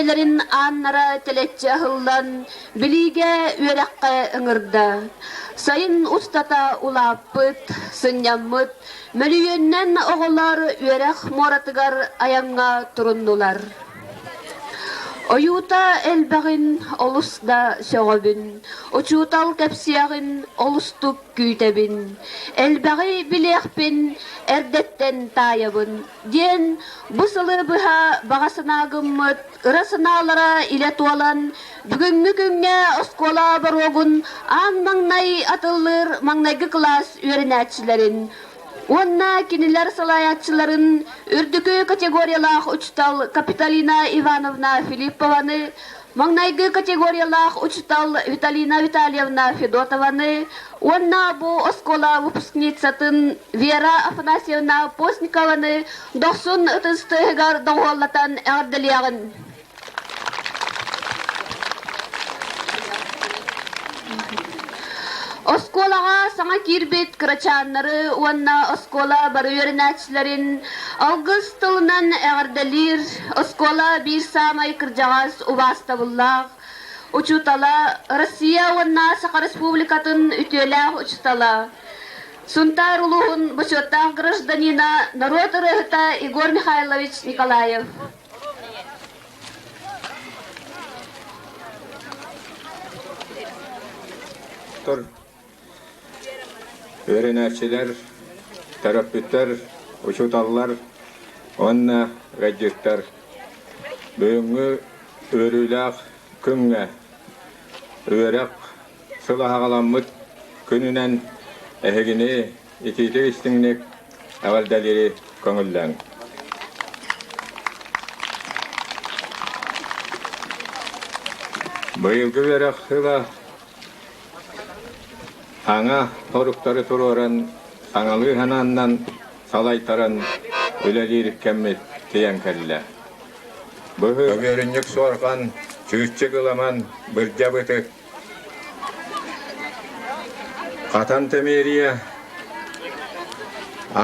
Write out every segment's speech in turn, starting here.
дьиэлэрин ааннара тэлэччи аһыллан, билиигэ, үөрэххэ ыҥырда. Сайын устата улааппыт, сынньаммыт, мөлүйүөнүнэн оҕолор үөрэх муоратыгар айаҥҥа туруннулар. Ойуута элбэҕин олус да сөҕөбүн, учуутал кэпсиэҕин олустук күүтэбин, элбэҕи билиэхпин эрдэттэн таайабын диэн бу сылы быһа баҕа санаа гыммыт ыра санаалара илэ туолан, бүгүҥҥү күҥҥэ оскуола боруогун аан маҥнай атыллыыр маҥнайгы кылаас үөрэнээччилэрин уонна кинилэр салайааччыларын үрдүкү категориялаах учуутал Капиталина Ивановна Филиппованы, маҥнайгы категориялаах учуутал Виталина Витальевна Федотованы уонна бу оскуола выпускницатын Вера Афанасьевна Постникованы дохсун ытыс тыаһыгар доҕуһуоллатан эҕэрдэлиэҕин. Оскуолаҕа саҥа киирбит кырачааннары уонна оскуола бары үөрэнээччилэрин алгыс тылынан эҕэрдэлиир оскуола биир саамай кырдьаҕас убаастабыллаах учуутала, Россия уонна Саха Республикатын үтүөлээх учуутала, Сунтаар улууһун бочуоттаах гражданина, норуот ырыаһыта Егор Михайлович Николаев. Үөрэнээччилэр, төрөппүттэр, учууталлар уонна ыалдьыттар бүгүҥҥү үөрүүлээх күҥҥэ үөрэх сыла аҕаламмыт күнүнэн эһигини итиитик-истиҥник эҕэрдэлиири көҥүллээҥ. Быйылгы үөрэх сыла саҥа соруктары туруоран, саҥалыы санааннан салайтаран үлэлиир кэммит тиийэн кэллэ. Быһыы үөрүнньүк суорҕан, чүүччүк ыламан, бырдьа бытык Хатан Тэмиэрийэ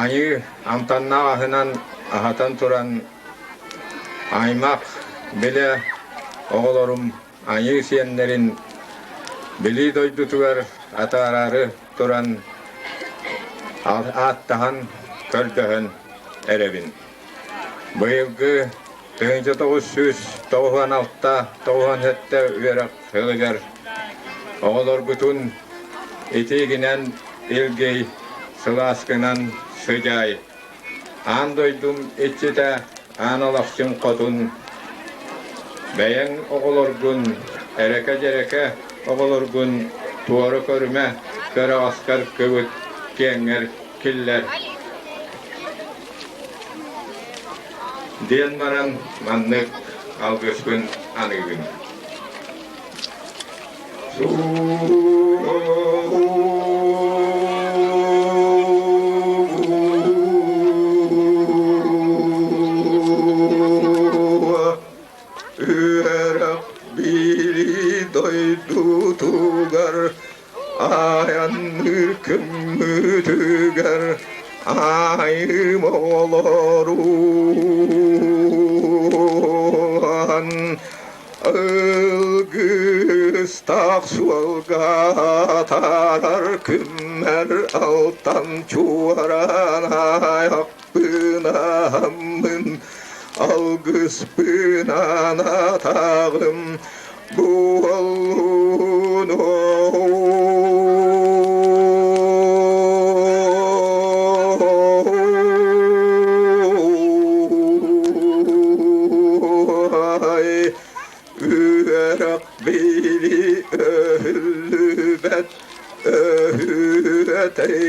айыы амтаннаах аһынан аһатан туран аймах билэ оҕолорум айыы сиэннэрин Билии дойдутугар атаараары туран ааттаһан көрдөһөн эрэбин. Быйылгы 1996-97 үөрэх сылыгар оҕолоргутун итиигинэн илгий, сылааскынан сыдьаай. Аан дойдум иччитэ Аан Алахчын Хотун, бэйэҥ оҕолоргун, эрэкэ-дьэрэкэ оҕолоргун туора көрүмэ, көрөҕөскөр кыбыт, киэҥҥэр киллэр диэн баран маннык алгыспын аныыбын. Үөрэх биирии дойдутугар Айанныыр күммүтүгэр айым олоруон Ылгыстаах суолга атаарар күммэр алтан чуораан айахпынааммын алгыспынан атаҕым буоллун Үөрэх бири өһүллүбэт өһүөтэй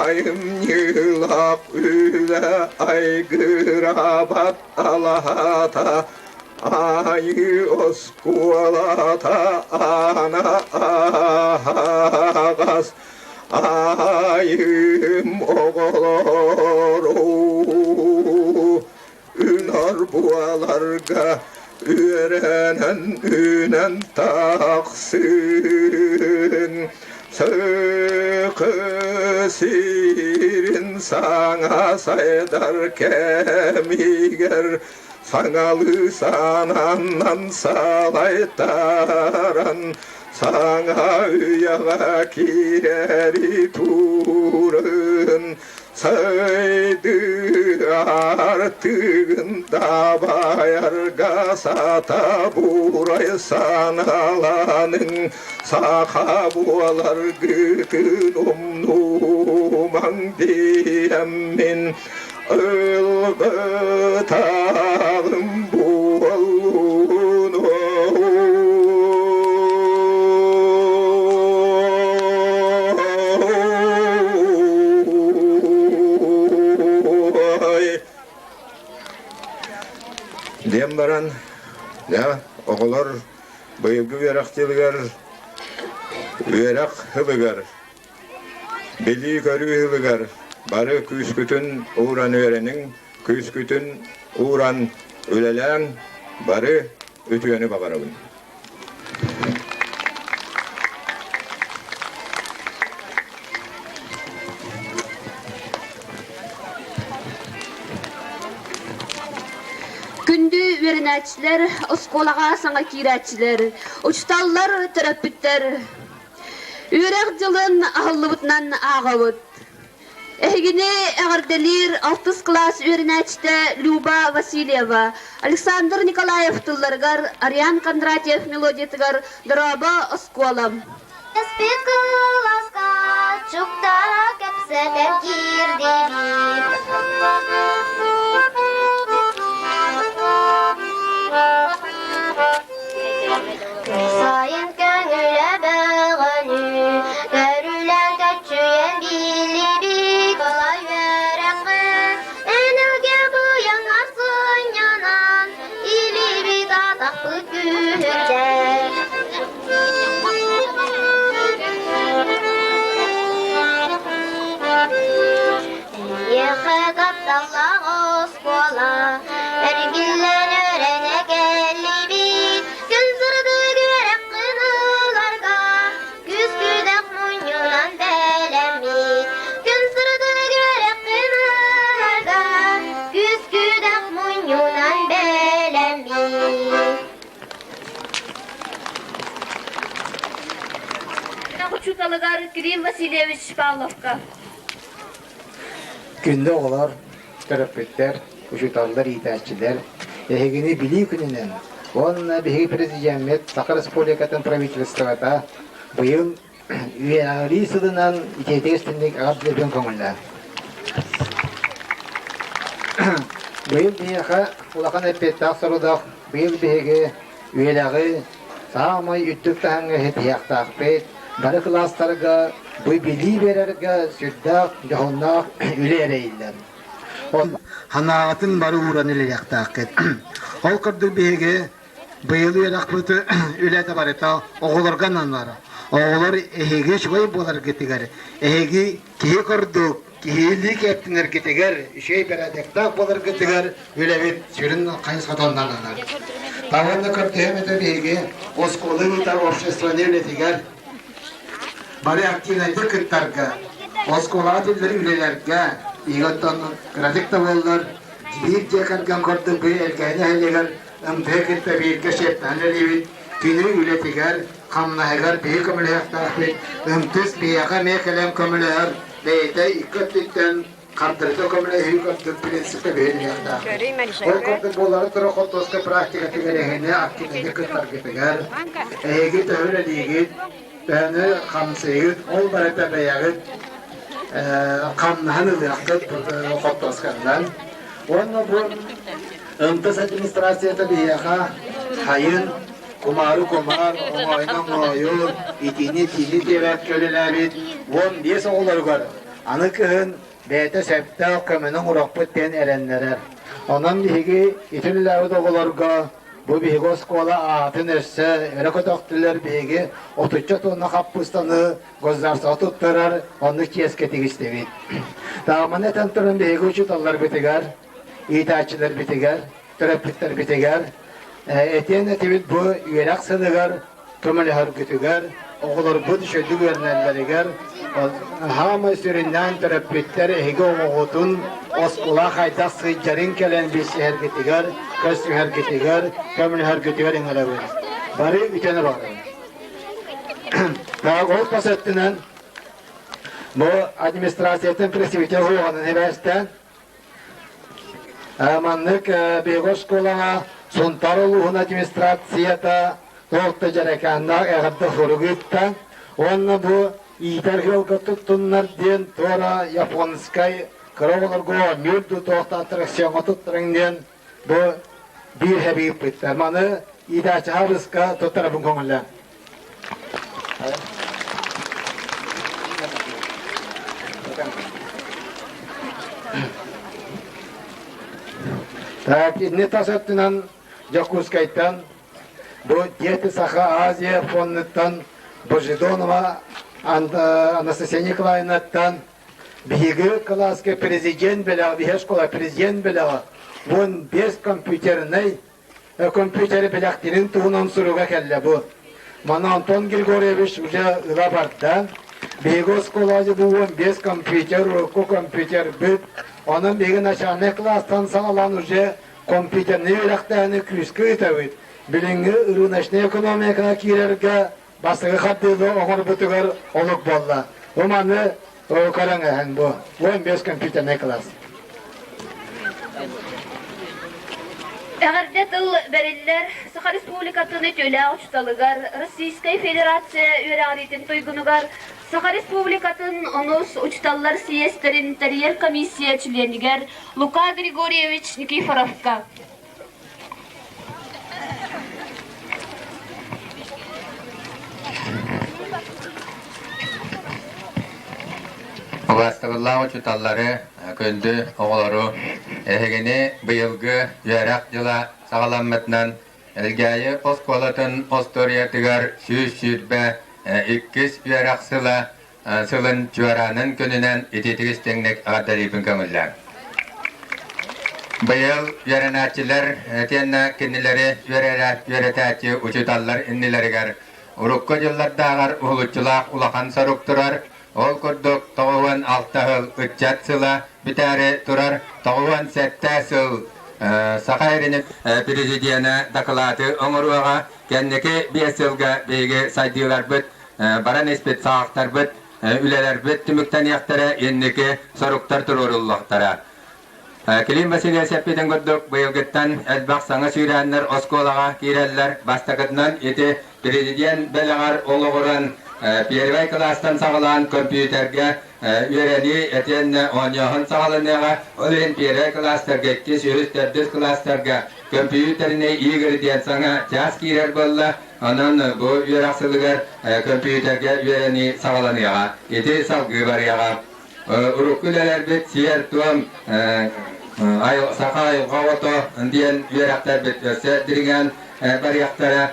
Айымньылаах үлэ айгыраабат алаһата, айыы оскуолата аана аһаҕас, айым оҕолору Үнар буоларга үөрэнэн үүнэн тахсыын. Сыкы сирин саҥа сайдар кэмигэр саҥалыы санааннан салайтаран саҥа үйэҕэ киирэри турын сайдыы артыгын дабайарга сатабурай саналаның саха буоларгытын умнумаҥ диэммин ылбытаҕым буоллун. Диэн баран, дьэ, оҕолор быйылгы үөрэх дьылыгар үөрэх ылыгар, билии-көрүү ылыгар бары күүскүтүн ууран үөрэниҥ, күүскүтүн ууран үлэлээҥ, бары үтүөнү баҕарабын. Күндү үөрэнээччилэр, оскуолаҕа саҥа киирээччилэр, учууталлар, төрөппүттэр! Үөрэх дьылын аһыллыбытынан ааҕабыт. Эһигини эҕэрдэлиир алтыс кылаас үөрэнээччитэ Люба Васильева, Александр Николаев тылларыгар, Ариан Кондратьев мелодиятыгар «Дорообо, оскуолам». Испит кылааска чуктара кэпсэтэн киирдибит. Сайын көҥүлэ бөҕөнү көрүлэн көччүйэн биллибит. Балай үөрэххин энэлгэ быйаҥар сынньанан илиибит атахпыт күүһүрдэр. Эйиэхэ тапталлаах оскуола эргиллэн үөрэнэ кэллибит. Күн сырдык үөрэххин ыларга күүс-күдэх мунньунан бэлэммит. Күн сырдык үөрэххин ыларга күүс-күдэх мунньунан бэлэммит. Учууталыгар Кирилл Васильевич Павловка. Күндү оҕолор, төрөппүттэр, учууталлар, иитээччилэр, эһигини Билии күнүнэн уонна биһиги президеммит Саха Республикатын правительствота быйыл үөрэҕирии сылынан итиитик истинник аҕар көҥүллээн. Быйыл биһиэхэ улахан эппиэттээх сорудах, быйыл биһиги үөрэҕи саамай үрдүк таһымҥа ситиһиэхтээхпит, бары кылаастарга бу билии биэрэргэ сүрдээх дьоһуннаах үлэ эрэйиллэр. Санааҕытын бары ууран үлэлиэхтээххит. Ол курдук биһиги Быйыл үөрэхпит үлэтэ барыта оҕолорго ананар. Оҕолор эһиги үчүгэй буоларгытыгар, эһиги киһи курдук киһилии кэптинэргитигэр, үчүгэй бэрээдэктээх буоларгытыгар үлэбит сүрүн хайысхатынан ананар. Таһыан да көрдөһүм этэ биһиги оскуола ыытар общественнай үлэтигэр бары активнайдык кыттарга, оскуолаҕа тиллэр үлэлэргэ, биһиги оттон кыратык да буоллар, биир дьиэ кэргэн курдук бу Элгээйи нэһилиэгэр МТ кытта бииргэ сиэптээн үлэлиибит. Кини үлэтигэр, хамнаһыгар биһи көмөлөһүөхтээхпит. МТС биһиэхэ эмиэ кэлэн көмөлөһөр, бэйэтэ икки өттүттэн хардарыта көмөлөһүү курдук принципкэ биһириэхтээхпит. Ол курдук буолары тура хортуоска практикатыгар эһини активнайдык кыттаргытыгар, эһиги төһө үлэлиигит, төһөнү хамсыыгыт, ол барыта бэйэҕит хамнаһын ылыаххыт хортуосканнан. Уонна бу МТС администрацията биһиэхэ хайын кумаары кумаар, оҥоойуну оҥоойу, итиини итиини диэбэккэ үлэлээбит 15 оҕолоругар аны кыһын бэйэтэ сөптөөх көмөнү оҥоруохпут диэн эрэннэрэр. Онон биһиги ити үлэлээбит оҕолорго бу биһиги оскуола аатын өссө өрө көтөхтүлэр, биһиги отучча туонна хаппыыстаны государствоҕа туттарар оннук чиэскэ тигистибит. Тааманы этэн туран биһиги учууталларбытыгар, иитээччилэрбитигэр, төрөппүттэрбитигэр этиэн этибит бу үөрэх сылыгар көмөлөһөргүтүгэр, оҕолорбут үчүгэйдик үөрэнэллэригэр хаамай сүрүннээн төрөппүттэр эһиги оҕоҕутун оскуола хайдах сылдьарын кэлэн билсиһэргитигэр, көрсүһэргитигэр, көмөлөһөргүтүгэр ыҥырабын. Бары үтүөнү баҕарабын. Ол тас өттүнэн бу администрациятын представитель уоҕанын эбээстээн Маннык биһиги оскуолаҕа Сунтаар улууһун администрацията туох да дьэрэкээннээх эҕэрдэ сурук ыытта уонна бу иитэр ыалга туттуннар диэн туора японскай кыра оҕолорго оонньуур дуу туох да аттракциоҥҥа туттарыҥ диэн бу биир эбии ыыппыттар. Маны иитээччи хабыска туттарабын көҥүллээн. Так, инни тас өттүнэн Дьокуускайтан бу Дети Саха Азия фондуттан Божедонова Анастасия Николаевнаттан биһиги кылааска президент бэлэҕэ, биһиги школа президент бэлэҕэ 15 компьютернай компьютери бэлэхтиирин туһунан суруга кэллэ бу. Маны Антон Григорьевич уже ыла барда. Биһиги оскуолаҕа бу 15 компьютер, урукку компьютер бүт. Онон биһиги начальнай класстан саҕалаан уже компьютернай үөрэхтээһини күүскэ ыытабыт. Билиҥҥи рыночнай экономикаҕа киирэргэ бастакы хардыыны оҥорбутугар олук буолла. Бу маны көрөн эһэн бу 15 компьютерный класс. Эҕэрдэ тыл бэриллэр Саха Республикатын үтүөлээх учууталыгар, Российскай Федерация үөрэҕириитин туйгунугар, Саха Республикатын онус учууталлар съезтэрин тэрийэр комиссия чилиэнигэр Лука Григорьевич Никифоровка. Убаастабыллаах учууталлары, күндү оҕолору, эһигини быйылгы үөрэх дьыла саҕаламмытынан Элгээйи оскуолатын остуоруйатыгар 122 үөрэх сыла сылын чуораанын күнүнэн итиитик истиҥник эҕэрдэлиибин көҥүллээҥ. Быйыл үөрэнээччилэр итиэннэ кинилэри үөрэтээччи учууталлар иннилэригэр урукку дьыллардааҕар уһулуччулаах улахан сорук турар. Ол курдук 96 сыл ыччат сыла бүтээри турар 97 сыл Саха Сирин президенэ дакылааты оҥоруоҕа. Кэнники 5 сылга биһиги сайдыыларбыт баран испит саҕахтарбыт, үлэлэрбит түмүктэниэхтэрэ, инники соруктар туруоруллуохтара. Клим Васильевич эппитин курдук, быйылгыттан элбэх саҥа сүүрээннэр оскуолаҕа киирэллэр. Бастакытынан ити президент бэлэҕэр олоҕуран первай кылаастан саҕалаан компьютерга үөрэнии итиэннэ оонньооһун саҕаланыаҕа. Ол иһин первай кылаастарга, иккис, үһүс, төрдүс кылаастарга компьютерный игры диэн саҥа чаас киирэр буолла. Онон бу үөрэх сылыгар көмпүүтэргэ үөрэнии саҕаланыаҕа. Ити салгыы барыаҕа. Урукку үлэлэрбит сиэр-туом, саха айылҕа оҕото диэн үөрэхтэрбит өссө дириҥээн барыахтара.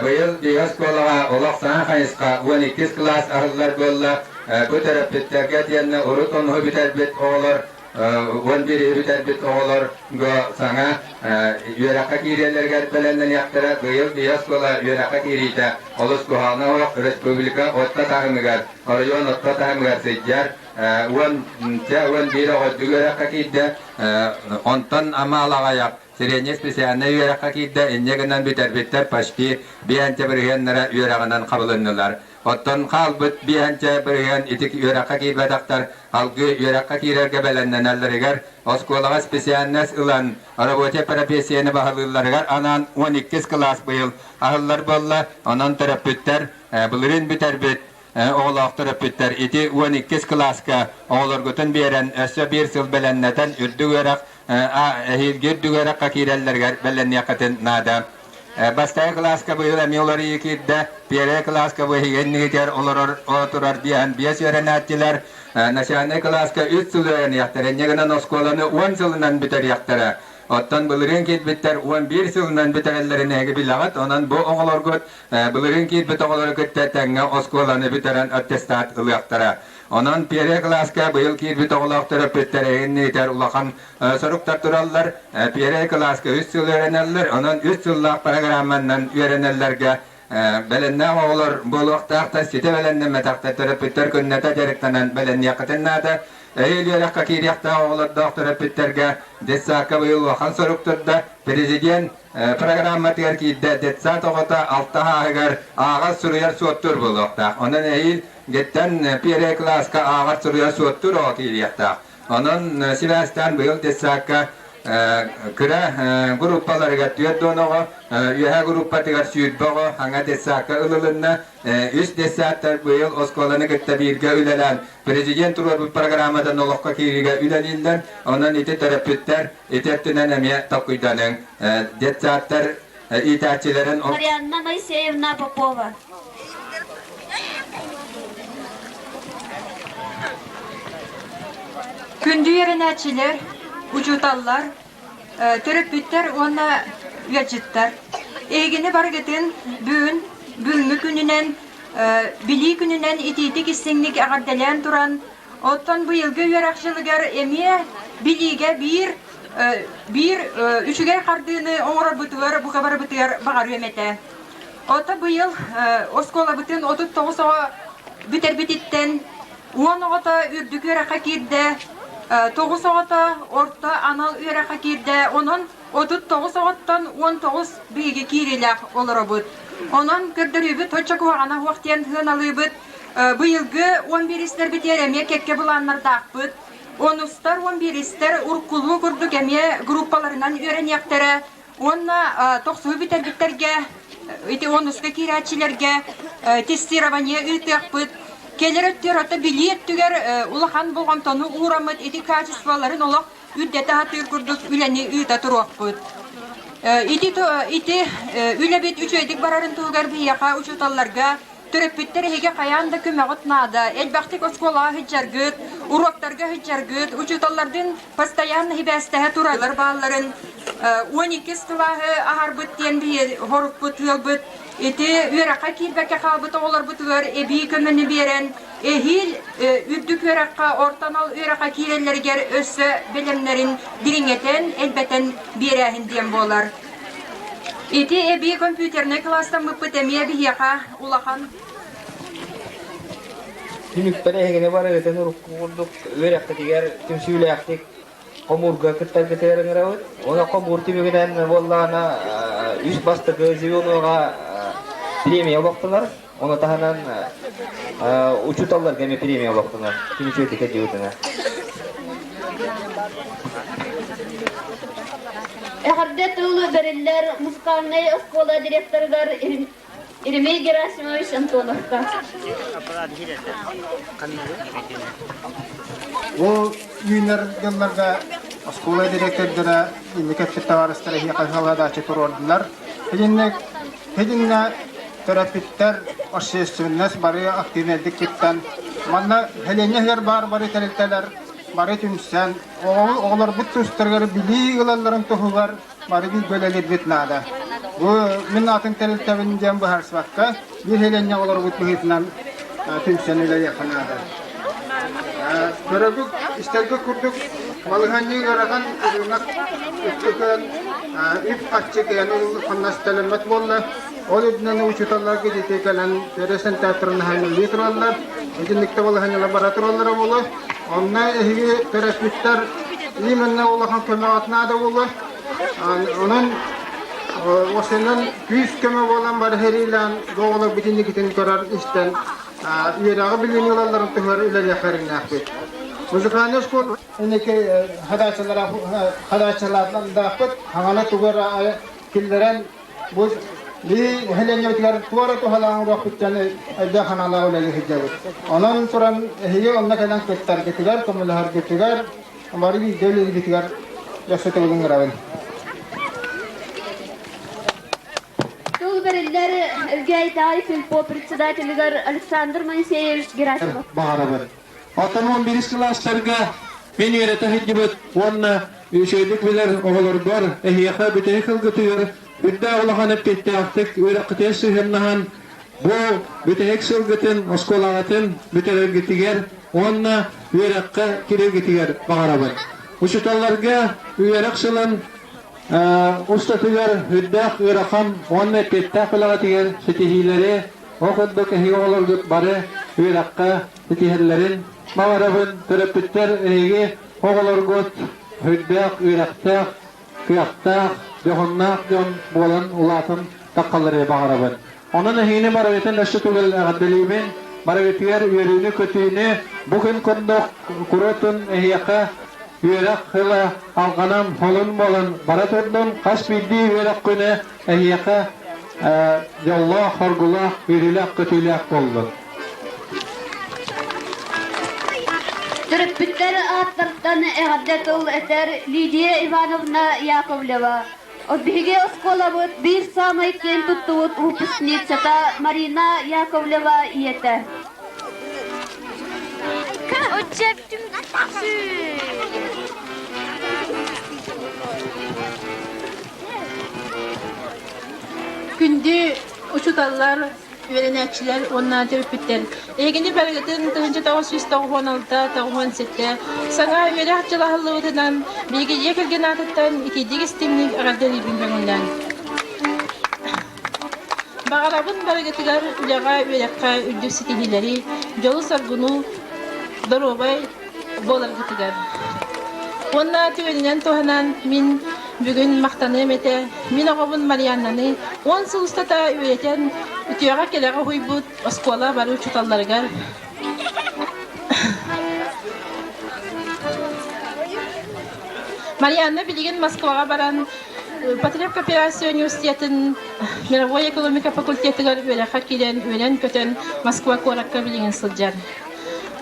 Быйыл биһиги оскуолаҕа олох саҥа хайысха 12 кылаас аһыллар буолла. Бу төрөппүттэргэ итиэннэ урут онуһу бүтэрбит оҕолор 11 бүтэрбит оҕолорго саҥа үөрэххэ киирэллэригэр бэлэмнэниэхтэрэ. Быйыл биһи оскуола үөрэххэ киириитэ олус куһаҕана суох республика орто таһымыгар, оройуон орто таһымыгар сылдьар. 10 11 оҕо үрдүк үөрэххэ киирдэ. Онтон ама аҕыйах средней специальнай үөрэххэ киирдэ. Инньэ гынан бүтэрбиттэр почти 5 бырыһыаннара үөрэҕинэн хабылыннылар. Оттон хаалбыт 5% ити үөрэххэ киирбэтэхтэр алгыы үөрэххэ киирэргэ бэлэмнэнэллэригэр оскуолаҕа специальность ылан рабочай профессияны баһылыылларыгар анаан 12 кылаас быйыл аһыллар буолла. Онон төрөппүттэр былырыын бүтэрбит оҕолоох төрөппүттэр ити 12 кылааска оҕолоргутун биэрэн өссө биир сыл бэлэмнэтэн үрдүк үөрэх эһиилги үрдүк үөрэххэ киирэллэригэр бэлэмниэххитин наада. Бастакы кылааска быйыл эмиэ уларыйыы киирдэ. Первый кылааска бу эһиги иннигитигэр олорор турар диэн биэс үөрэнээччилэр начальнай кылааска үс сыл үөрэниэхтэрэ. Инньэ гынан оскуоланы 10 сылынан бүтэриэхтэрэ. Оттон былырыын киирбиттэр 11 сылынан бүтэрэллэрин эһиги билэҕит. Онон бу оҕолоргут былырыын киирбит оҕолору кытта тэҥҥэ оскуоланы бүтэрэн аттестат ылыахтара. Онон первый кылааска быйыл киирбит оҕолоох төрөппүттэр эһигинниитэр улахан соруктар тураллар. Первый кылааска үс сыл үөрэнэллэр, онон 3 сыллаах программанан үөрэнэллэргэ. бэлэннээх оҕолор буолуохтаахтар, ситэ бэлэмнэммэтэхтэр төрөппүттэр күннэтэ дьарыктанан бэлэмниэххитин наада. Эһиил үөрэххэ киириэхтээх оҕолордоох төрөппүттэргэ детсадка быйыл улахан сорук турда. Президент программатыгар киирдэ детсад оҕото алта сааһыгар ааҕар суруйар суоттуур буолуохтаах. Онон эһиил геттэн первый кылааска ааҕар суруйар суоттуур оҕо киириэхтээх. Онон сибээстээн быйыл детсадка кыра группаларыгар 40 оҕо, үөһэ группатыгар 20 оҕо хаҥа детсадка ылылынна. Үс детсадтар быйыл оскуоланы кытта бииргэ үлэлээн президент туруорбут программатын олоххо киириигэ үлэлииллэр. Онон ити төрөппүттэр ити өттүнэн эмиэ толкуйданыҥ. Детсадтар иитээччилэрин Марианна Моисеевна Попова. Күндү үөрэнээччилэр, учууталлар, төрөппүттэр уонна ыалдьыттар! Эһигини барыгытын бүгүн бүгүҥҥү күнүнэн, Билии күнүнэн итиитик истиҥник эҕэрдэлээн туран, оттон быйылгы үөрэх дьылыгар эмиэ билиигэ биир биир үчүгэй хардыыны оҥорорбутугар бука барыбытыгар баҕарыам этэ. Ото быйыл оскуолабытын 39 оҕо бүтэрбититтэн 10 оҕото үрдүк үөрэххэ киирдэ, 9 оҕото орто анал үөрэххэ киирдэ, онон 39 оҕоттон 19 биһиги киириилээх олоробут. Онон көрдөрүүбүт оччо куһаҕана суох диэн сыаналыыбыт. Быйылгы 11-истэрбитигэр эмиэ кэккэ былааннардаахпыт. Онустар, 11-истэр уруккулуу курдук эмиэ группаларынан үөрэниэхтэрэ. Уонна тохсуһу бүтэрбиттэргэ, ити онуска киирээччилэргэ тестирование ыытыахпыт. Кэлэр өттүгэр ото билии өттүгэр улахан болҕомтону уураммыт ити качестволарын олох үрдэтэ сатыыр курдук үлэни ыыта туруохпут. Ити ити үлэбит үчүгэйдик барарын туһугар биһиэхэ учууталларга Төрөппүттэр эһиги хайаан да көмөҕүт наада. Элбэхтик оскуолаҕа сылдьаргыт, уруоктарга сылдьаргыт, учууталлардыын постоянно сибээстэһэ тураллар баалларын 12 кылааһы аһарбыт диэн биһи хорукпут ыалбыт ити үөрэххэ киирбэккэ хаалбыт оҕолорбутугар эбии көмөнү биэрэн эһиил үрдүк үөрэххэ орто анал үөрэххэ киирэллэригэр өссө бэлэмнэрин дириҥэтэн, элбэтэн биэрээһин диэн буолар. Ити эбии компьютернай кылаастаммыппыт эмиэ биһиэхэ улахан. Түмүкпэр эһигини барыгытын урукку курдук үөрэххитигэр түмсүүлээхтик хомуурга кыттаргытыгар ыҥырабыт. Уонна хомуур түмүгүнэн буоллаҕына үс бастакы звеноҕа премия олохтонор. Ону таһынан учууталларга эмиэ премия олохтонор. Түмүчүөтү кэлдьибитинэ. Эҕэрдэ тыл бэриллэр музыкальнай оскуола директорыгар Еремей Герасимович Антоновка. Ол үүнэр дьылларга оскуола директордара инники өттүк табаарыстара эһиэхэ халадааччы туруордулар. Итинник итиннэ төрөппүттэр общественность бары активнайдык кыттан манна нэһилиэнньэ иһигэр баар бары тэрилтэлэр бары түмсэн оҕолорбут тустарыгар билии ылалларын туһугар бары бииргэ үлэлиирбит наада. Бу мин атын тэрилтэбин диэн быһаарсыбакка биир нэһилиэнньэ оҕолорбут быһыытынан түмсэн үлэлиэххэ наада. Көрөргүт, истэргит курдук балаһыанньа ыарахан ырыынак үп үп-харчы кыайан хамнас төлөммөт буолла. Ол үрдүнэн учууталларга ити кэлэн төрөсөн театрын үлэлии тураллар. Итинникте балаһыанньалар бара тураллара буолуо. Онно эһиги төрөппүттэр именно улахан көмөҕүт наада буолуо. Онон осеннан күүс көмө буолан бары хэриилээн оҕолор бүтүннүкүтүн көрөр истэн үөрэҕи билиини ылалларын туһугар үлэлиэххэриннээхпит. Музыкальный школа инники хадааччалара хадааччалаахпыт хаҥана тугу эрэ киллэрэн бу бии нэһилиэнньэбитигэр туора туһалаан уруохпуттан элбэх ханаалаах үлэлии сылдьабыт. Онон туран эһиги онно кэлэн кыттаргытыгар, көмөлөһөргүтүгэр, бары бииргэ үлэлииргитигэр өссө төгүл ыҥырабын. Тыл бэриллэр Элгээйитээҕи сельпо председателигэр Александр Моисеевич Герасимов. Баҕарабын. Оттон 11 кылаастарга мин үөрэтэ сылдьыбыт уонна үчүгэйдик билэр оҕолорбор эһиэхэ бүтэһик ылгытыгар үрдээх улахан эппиэттээхтик үөрэххитигэр сыһыаннаһан бу бүтэһик сылгытын оскуолаҕытын бүтэрэргитигэр уонна үөрэххэ киирэргитигэр баҕарабын. Учууталларга үөрэх сылын устатыгар үрдээх ыарахан уонна эппиэттээх үлэҕитигэр ситиһиилэри, ол курдук эһиги оҕолоргут бары үөрэххэ ситиһэллэрин баҕарабын. Төрөппүттэр эһиги оҕолоргут үрдээх үөрэхтээх, кыахтаах, дьоһуннаах дьон буолан улаатан таххаллары баҕарабын. Онон эһигини барыгытын өссө төгүл эҕэрдэлиибин, барыгытыгар үөрүүнү-көтүүнү, бу күн курдук куруутун эһиэхэ үөрэх ыла алҕанан, холун буолан бара турдун, хас биирдии үөрэх күнэ эһиэхэ дьоллоох, хоргулаах, үөрүүлээх-көтүүлээх буоллун. Төрөппүттэр ааттартан эҕэрдэ тыл этэр Лидия Ивановна Яковлева. Биһиги оскуолабыт биир саамай киэн туттубут выпускницата Марина Яковлева ийэтэ. Күндү учууталлар, үөрэнээччилэр уонна төрөппүттэр эһигини барыгытын 1996 97 саҥа үөрэх дьыла аһыллыбытынан биһиги дьиэ кэргэн аатыттан итиитик истиҥник эҕэрдэлиибин көҥүллээн. Баҕарабын барыгытыгар үлэҕэ, үөрэххэ үрдүк ситиһиилэри, дьолу-соргуну, доруобай буоларгытыгар. Уонна түгэнинэн туһанан мин бүгүн махтаныам этэ. Мин оҕобун Марианнаны 10 сыл устата үөрэтэн үтүөҕэ-кэрэҕэ уһуйбут оскуола бары учууталларыгар Марианна билигин Москваҕа баран Потребкооперация университетын мировой экономика факультетыгар үөрэххэ киирэн үөрэн-көтөн Москва куоракка билигин сылдьар.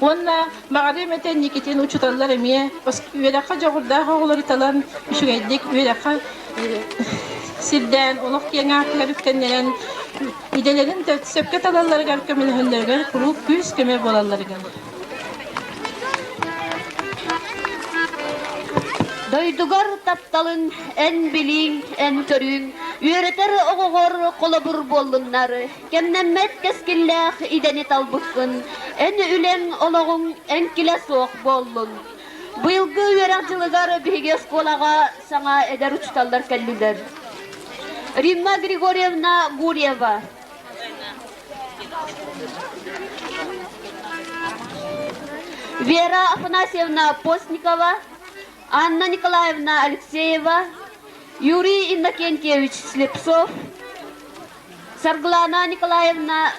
Уонна баҕарыам этэ Никитин учууталлар эмиэ үөрэххэ дьоҕурдаах оҕолору талан үчүгэйдик үөрэххэ сирдээн олох киэҥ аартыгар үктэннэрэн идэлэрин сөпкө талалларыгар көмөлөһөллөрүгэр куруук күүс-көмө буолалларыгар. Дойдугар тапталыҥ, эн билииҥ, эн көрүүҥ, үөрэтэр оҕоҕор холобур буоллуннар. Кэмнэммэт кэскиллээх идэни талбыккын, эн үлэҥ, олоҕуҥ эҥкилэ суох буоллун. Быйылгы үөрэх дьылыгар биһиги оскуолаҕа саҥа эдэр учууталлар кэллилэр. Римма Григорьевна Гурьева. Вера Афанасьевна Постникова, Анна Николаевна Алексеева, Юрий Иннокентьевич Слепцов, Саргылана Николаевна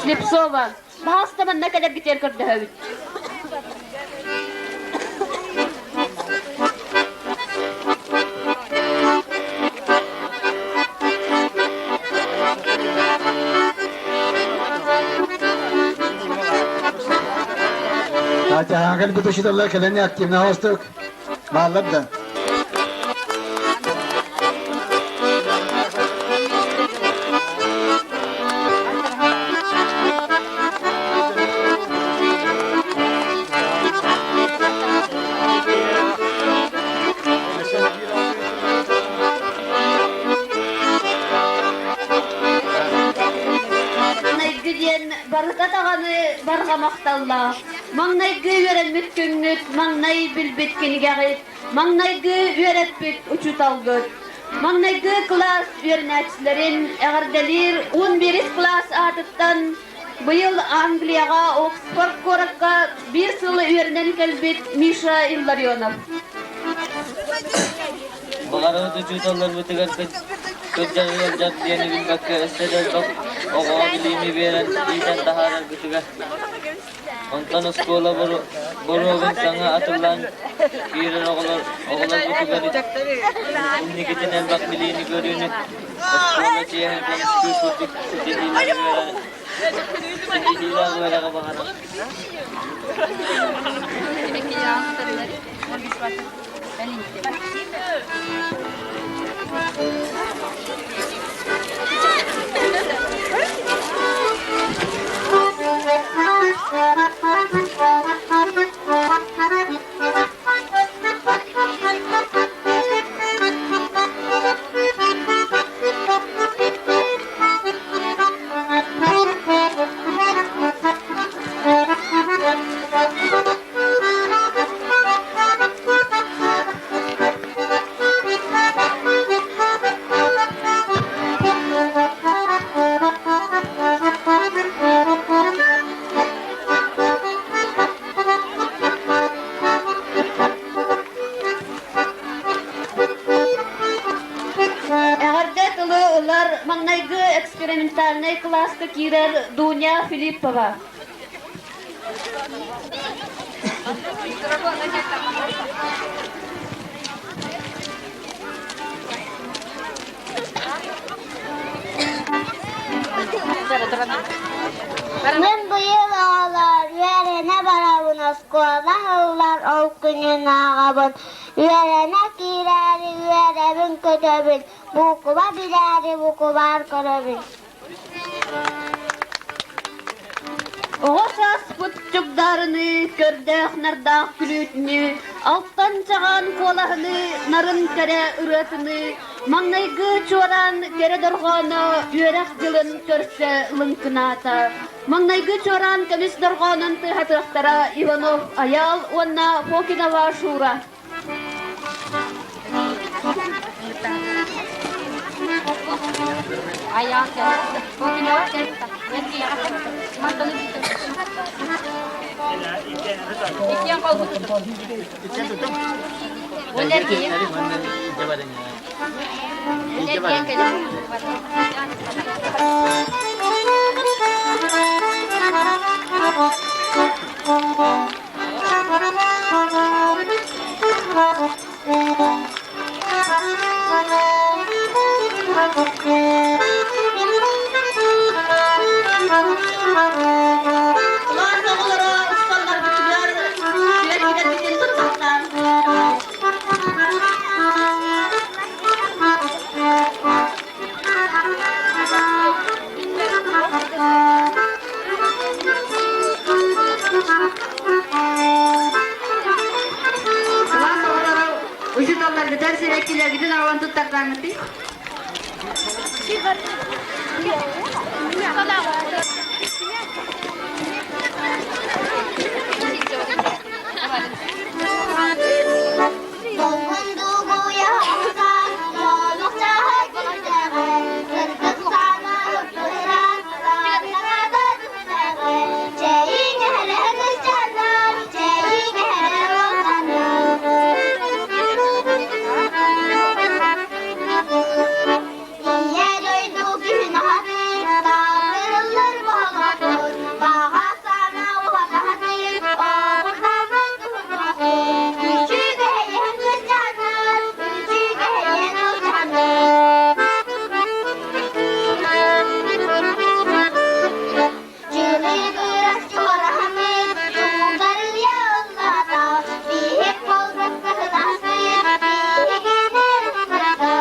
Слепцова. Баһаалыста манна кэлэргитигэр көрдөһөбүт. Катя, кэлбит учителлар кэлэн активно хостук. Бааллар да. Маҥнайгы диэн барыта даҕаны барҕа махталлаах. Маҥнайгы үөрэммит күҥҥүт, маҥнай билбит кинигэҕит, маҥнайгы үөрэппит учууталгыт. Маҥнайгы кылаас үөрэнээччилэрин эҕэрдэлиир 11 кылаас аатыттан быйыл Англияҕа Оксфорд куоракка биир сыл үөрэнэн кэлбит Миша Илларионов. Баҕарабыт учууталларбытыгар кырдьар ыалдьар диэни билбэккэ өссө да элбэх оҕоҕо билиини биэрэн иитэн таһаараргытыгар Онтон оскуола боруогун саҥа атыллаан киирэр оҕолор оҕолорбутугар инникитин элбэх билиини-көрүүнү, оскуола чиэһин көмүскүүр курдук ситиһиилээх үөрэҕи баҕарар. экспериментальнай кылааска киирэр Дуня Филиппова. Мин быйыл оҕолор үөрэнэ барабын, оскуола аһыллар ол күнүн ааҕабын, үөрэнэ киирээри үөрэбин көтөбүн, буукуба билээри букубаар көрөбүн. Оҕо сааспыт чугдаарыныы, көрдөөх-нардаах күлүүтүнүү, алтан чаҕаан куолаһыныы, нарын кэрэ ырыатыныы, маҥнайгы чуораан кэрэ дорҕооно үөрэх дьылын көрсө лыҥкынаата. Маҥнайгы чуораан көмүс дорҕоонун тыаһатыахтара Иванов Айаал уонна Фокинова Шура. Улахан оҕолоро усталларбытыгар сүөргүлэрбитин туттахтаан. Кылаас оҕолоро учууталларгытыгар сибэккилэргитин аҕалан туттардаҥҥытый? Долгундугуйа охсан, олохтоох күннэҕэ, сырдык саана ыппыран, саатаната түстэҕэ, чэйиҥ эһэрэ кырдьанар, чэйиҥ эһэрэ Ийэ дойду күн аһатыр, таатырыллар буһалатыр, баҕа санаа уһатаһатыр, оҕурдаабыт туһутуһатыр, үчүгэйин кырдьанар, үчүгэйин ылдьанар. Чылыгырас чуораһаммыт, чуҥкарыйа ыллаата, биһик буолбут кыһыласпыт, биһигинэр ытырата,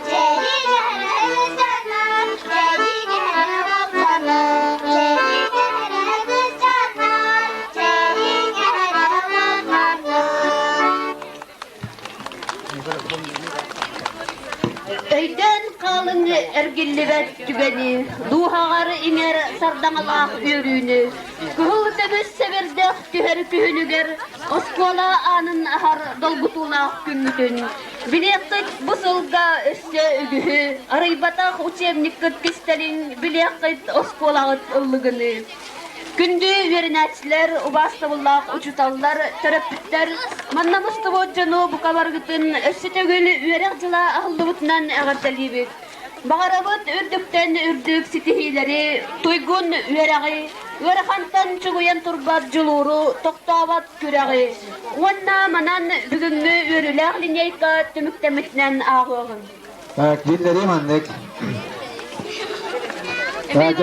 чэйигэһэрэ ылдьанар, чэйигэһэрэ ылдьанар, чэйигэһэрэ кырдьанар, чэйигэһэрэ ылдьанар. Өйдөөн хаалыҥ эргиллибэт түгэни, дууһаҕар иҥэр сардаҥалаах үөрүүнү, кыһыл көмүс сэбирдэх түһэр күһүнүгэр оскуола аанын аһар долгутуулаах күммүтүн, билиэххит бу сылга өссө үгүһү, арыйбатах учебниккыт кистэлиҥ, билиэххит оскуолаҕыт ыллыгыныы. Күндү үөрэнээччилэр, убаастабыллаах учууталлар, төрөппүттэр, манна мустубут дьону бука барыгытын өссө төгүл үөрэх дьыла аһыллыбытынан эҕэрдэлиибит. Баҕарабыт үрдүктэн үрдүк ситиһиилэри, туйгун үөрэҕи, ыарахантан чугуйан турбат дьулууру, тохтообот күрэҕи уонна манан бүгүҥҥү үөрүүлээх линейка түмүктэммитинэн ааҕыаҕыҥ. Так, биллэрии маннык. Так,